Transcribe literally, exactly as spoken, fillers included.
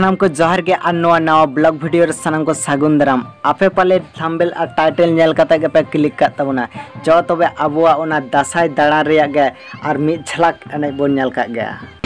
ᱥᱟᱱᱟᱢ ᱠᱚ ᱡᱚᱦᱟᱨ ᱜᱮ ᱟᱨ ᱱᱚᱣᱟ ᱱᱟᱣᱟ ᱵᱞᱚᱜ ᱵᱷᱤᱰᱤᱭᱳ ᱨᱮ ᱥᱟᱱᱟᱢ ᱠᱚ ᱥᱟᱹᱜᱩᱱ ᱫᱟᱨᱟᱢ᱾ ᱟᱯᱮ ᱯᱟᱞᱮ ᱛᱷᱟᱢᱵᱮᱞ ᱟᱨ ᱴᱟᱭᱴᱮᱞ ᱧᱮᱞ ᱠᱟᱛᱮ ᱜᱮᱯᱮ ᱠᱞᱤᱠ ᱠᱟᱜ ᱛᱟᱵᱚᱱᱟ᱾ ᱪᱚ ᱛᱚᱵᱮ ᱟᱵᱚᱣᱟᱜ ᱚᱱᱟ ᱫᱟᱸᱥᱟᱭ ᱫᱟᱬᱟᱱ ᱨᱮᱭᱟᱜ ᱜᱮ ᱟᱨ ᱢᱤᱫ ᱡᱷᱟᱞᱟᱠ ᱮᱱᱮᱡ ᱵᱚᱱ ᱧᱮᱞ ᱠᱟᱜ ᱜᱮᱭᱟ᱾